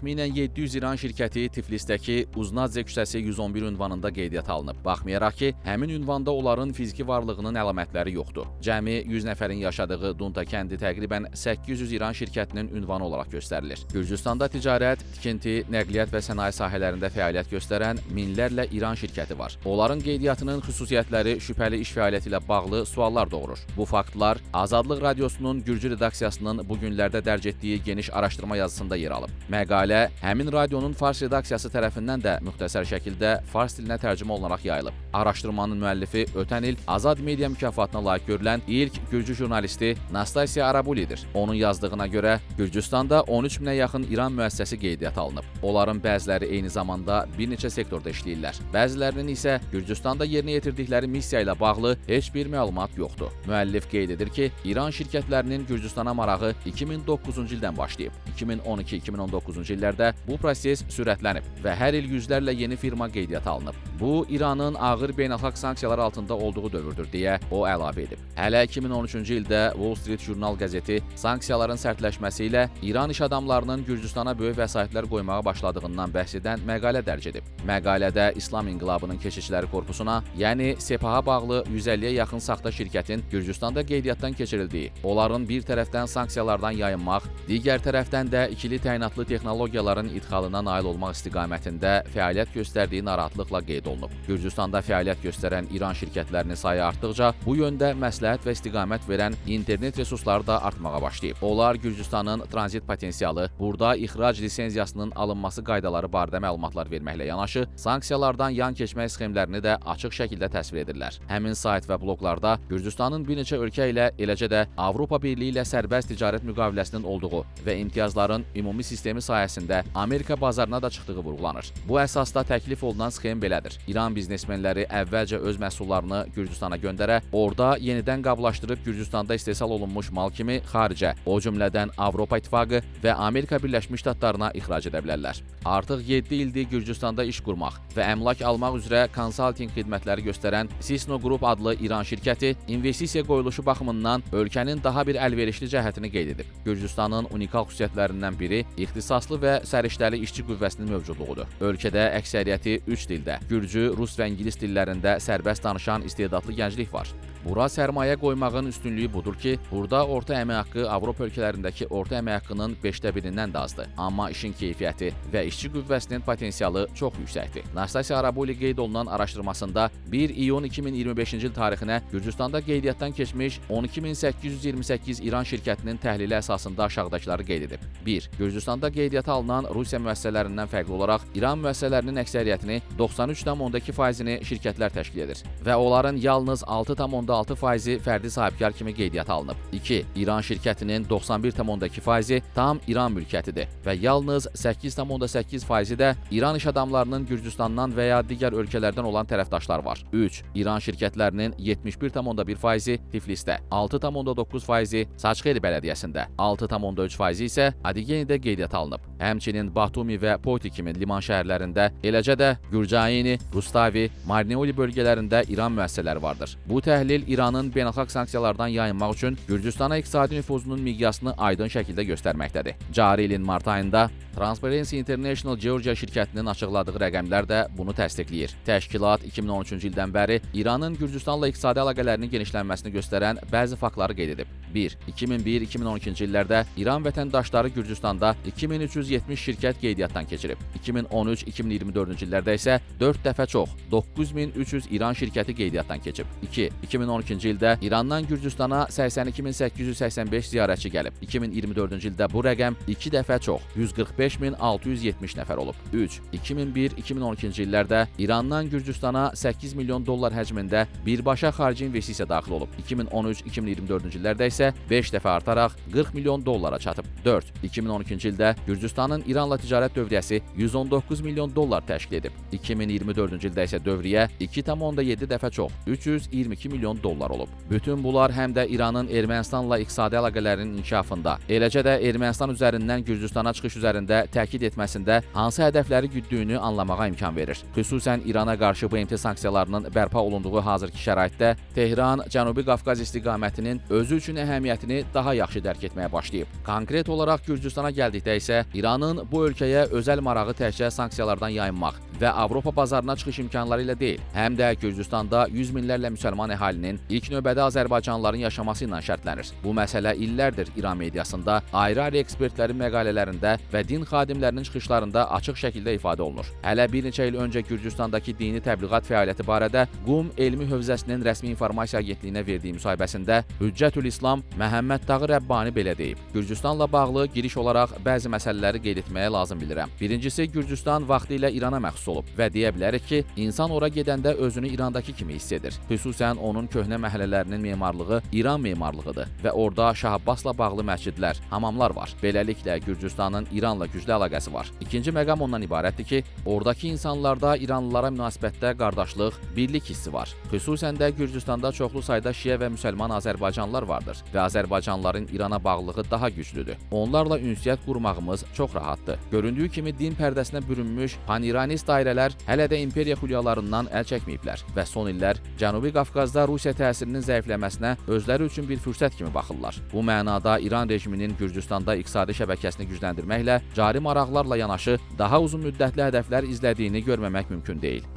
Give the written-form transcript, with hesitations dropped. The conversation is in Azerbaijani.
Təxminən 700 İran şirkəti Tiflisdəki Uznadze küçəsi 111 ünvanında qeydiyyata alınıb. Baxmayaraq ki, həmin ünvanda onların fiziki varlığının əlamətləri yoxdur. Cəmi 100 nəfərin yaşadığı Dunta kəndi təqribən 800 İran şirkətinin ünvanı olaraq göstərilir. Gürcüstanda ticarət, tikinti, nəqliyyat və sənaye sahələrində fəaliyyət göstərən minlərlə İran şirkəti var. Onların qeydiyyatının xüsusiyyətləri şübhəli iş fəaliyyəti ilə bağlı suallar doğurur. Bu faktlar Azadlıq Radiosunun Gürcü redaksiyasının bu günlərdə dərc etdiyi geniş araşdırma yazısında yer alıb. Məqalə həmin radionun fars redaksiyası tərəfindən də müxtəsər şəkildə fars dilinə tərcümə olunaraq yayılıb. Araşdırmanın müəllifi ötən il Azad Media mükafatına layiq görülən ilk gürcü jurnalisti Nastasiya Arabulidir. Onun yazdığına görə Gürcüstanda 13 minə yaxın İran müəssisəsi qeydiyyata alınıb. Onların bəziləri eyni zamanda bir neçə sektorda işləyirlər. Bəzilərinin isə Gürcüstanda yerinə yetirdikləri missiya ilə bağlı heç bir məlumat yoxdur. Müəllif qeyd edir ki, İran şirkətlərinin Gürcüstana marağı 2009-cu ildən başlayıb. 2012-2019-cu illərdə bu proses sürətlənib və hər il yüzlərlə yeni firma qeydiyyata alınıb. Bu, İranın ağır beynəlxalq sanksiyalar altında olduğu dövrdür deyə o əlavə edib. Hələ 2013-cü ildə Wall Street Journal qəzeti sanksiyaların sərtləşməsi ilə İran iş adamlarının Gürcüstana böyük vəsaitlər qoymağa başladığından bəhs edən məqalə dərc edib. Məqalədə İslam İnqilabının Keşikçiləri Korpusuna, yəni Sepaha bağlı 150-yə yaxın saxta şirkətin Gürcüstanda qeydiyyatdan keçirildiyi, onların bir tərəfdən sanksiyalardan yayınmaq, digər tərəfdən də ikili təyinatlı texnologiyaların idxalına nail olmaq istiqamətində fəaliyyət göstərdiyi narahatlıqla qeyd olunub. Gürcüstanda fəaliyyət göstərən İran şirkətlərinin sayı artdıqca bu yöndə məsləhət və istiqamət verən internet resursları da artmağa başlayıb. Onlar Gürcüstanın tranzit potensialı, burada ixrac lisenziyasının alınması qaydaları barədə məlumatlar verməklə yanaşı, sanksiyalardan yan keçmək sxemlərini də açıq şəkildə təsvir edirlər. Həmin sayt və bloqlarda Gürcüstanın bir neçə ölkə ilə, eləcə də Avropa Birliyi ilə sərbəst ticarət müqaviləsinin olduğu və imtiyazların ümumi sistemi sayəsində Amerika bazarına da çıxdığı vurğulanır. Bu əsasda təklif olunan sxem belədir. İran biznesmenləri əvvəlcə öz məhsullarını Gürcüstana göndərə, orada yenidən qablaşdırıb Gürcüstanda istehsal olunmuş mal kimi xaricə, o cümlədən Avropa İttifaqı və Amerika Birləşmiş Ştatlarına ixrac edə bilərlər. Artıq 7 ildir Gürcüstanda iş qurmaq və əmlak almaq üzrə konsaltinq xidmətləri göstərən Sisno Group adlı İran şirkəti investisiya qoyuluşu baxımından ölkənin daha bir əlverişli cəhətini qeyd edib. Gürcüstanın unikal xüsusiyyətlərindən biri ixtisaslı və səriştəli işçi qüvvəsinin mövcudluğudur. Ölkədə əksəriyyəti 3 dildə: gürcü, rus və ingilis dillərində sərbəst danışan istedadlı gənclik var. Bura sərmayə qoymağın üstünlüyü budur ki, burada orta əmək haqqı Avropa ölkələrindəki orta əmək haqqının 5də birindən də azdır. Amma işin keyfiyyəti və işçi qüvvəsinin potensialı çox yüksəkdir. Nastasiya Arabuli qeyd olunan araşdırmasında 1 iyun 2025-ci il tarixinə Gürcüstanda qeydiyyatdan keçmiş 12.828 İran şirkətinin təhlili əsasında aşağıdakıları qeyd edib. 1. Gürcüstanda qeydiyyata alınan Rusiya müəssisələrindən fərqli olaraq İran müəssisələrinin əksəriyyətini, 93,2%-ni şirkətlər təşkil edir və onların yalnız 6,6%-i fərdi sahibkar kimi qeydiyyata alınıb. 2. İran şirkətinin 91,2%-i tam İran mülkiyyətidir və yalnız 8,8%-i də İran iş adamlarının Gürcüstandan və ya digər ölkələrdən olan tərəfdaşlar var. 3. İran şirkətlərinin 71,1%-i Tiflisdə, 6,9%-i Saçxeri bələdiyyəsində, 6,3%-i isə Adigenidə qeydiyyata alınıb. Həmçinin Batumi və Poti kimi liman şəhərlərində, eləcə də Gürcaini, Rustavi, Marneuli bölgələrində İran müəssisələri vardır. Bu təhlil İranın beynəlxalq sanksiyalardan yayınmaq üçün Gürcüstana iqtisadi nüfuzunun miqyasını aydın şəkildə göstərməkdədir. Cari ilin mart ayında Transparency International Georgia şirkətinin açıqladığı rəqəmlər də bunu təsdiqləyir. Təşkilat 2013-cü ildən bəri İranın Gürcüstanla iqtisadi əlaqələrinin genişlənməsini göstərən bəzi faktları qeyd edib. 1. 2001-2012-ci illərdə İran vətəndaşları Gürcüstanda 2370 şirkət qeydiyyatdan keçirib. 2013-2024-cü illərdə isə 4 dəfə çox, 9300 İran şirkəti qeydiyyatdan keçib. 2. 2012-ci ildə İrandan Gürcüstana 82885 ziyarətçi gəlib. 2024-cü ildə bu rəqəm 2 dəfə çox, 145670 nəfər olub. 3. 2001-2012-ci illərdə İrandan Gürcüstana 8 milyon dollar həcmində birbaşa xarici investisiya daxil olub. 2013-2024-cü illərdə isə 5 dəfə artaraq 40 milyon dollara çatıb. 4. 2012-ci ildə Gürcüstanın İranla ticarət dövriyyəsi 119 milyon dollar təşkil edib. 2024-cü ildə isə dövriyyə 2,7 dəfə çox, 322 milyon milyon dollar olub. Bütün bunlar həm də İranın Ermənistanla iqtisadi əlaqələrinin inkişafında, eləcə də Ermənistan üzərindən Gürcüstana çıxış üzərində təkid etməsində hansı hədəfləri güddüyünü anlamağa imkan verir. Xüsusən İrana qarşı BMT sanksiyalarının bərpa olunduğu hazırki şəraitdə Tehran Cənubi Qafqaz istiqamətinin özü üçün əhəmiyyətini daha yaxşı dərk etməyə başlayıb. Konkret olaraq Gürcüstana gəldikdə isə İranın bu ölkəyə özəl marağı təkcə sanksiyalardan yayınmaq və Avropa bazarına çıxış imkanları ilə deyil, həm də Gürcüstanda yüz minlərlə müsəlman əhalinin, ilk növbədə azərbaycanlıların yaşaması ilə şərtlənir. Bu məsələ illərdir İran mediasında, ayrı-ayrı ekspertlərin məqalələrində və din xadimlərinin çıxışlarında açıq şəkildə ifadə olunur. Hələ bir neçə il öncə Gürcüstandakı dini təbliğat fəaliyyəti barədə Qum Elmi Hövzəsinin rəsmi informasiya agentliyinə verdiyi müsahibəsində Hüccətül İslam Məhəmməd Tağı Rəbbani belə deyib: Gürcüstanla bağlı giriş olaraq bəzi məsələləri qeyd etməyə lazım bilirəm. Birincisi, Gürcüstan vaxtilə İrana məxsus olub və deyə bilərik ki, insan ora gedəndə özünü İrandakı kimi hiss edir. Xüsusən onun köhnə məhəllələrinin memarlığı İran memarlığıdır və orada Şah Abbasla bağlı məscidlər, hamamlar var. Beləliklə Gürcüstanın İranla güclü əlaqəsi var. İkinci məqam ondan ibarətdir ki, oradakı insanlarda İranlılara münasibətdə qardaşlıq, birlik hissi var. Xüsusən də Gürcüstanda çoxlu sayda şiə və müsəlman azərbaycanlılar vardır və azərbaycanlıların İrana bağlılığı daha güclüdür. Onlarla ünsiyyət qurmağımız çox rahatdır. Göründüyü kimi din pərdəsinə bürünmüş paniranist dairələr hələ də imperiya xülyalarından əl çəkməyiblər və son illər Cənubi Qafqazda Rusiya təsirinin zəifləməsinə özləri üçün bir fürsət kimi baxırlar. Bu mənada İran rejiminin Gürcüstanda iqtisadi şəbəkəsini gücləndirməklə cari maraqlarla yanaşı daha uzun müddətli hədəflər izlədiyini görməmək mümkün deyil.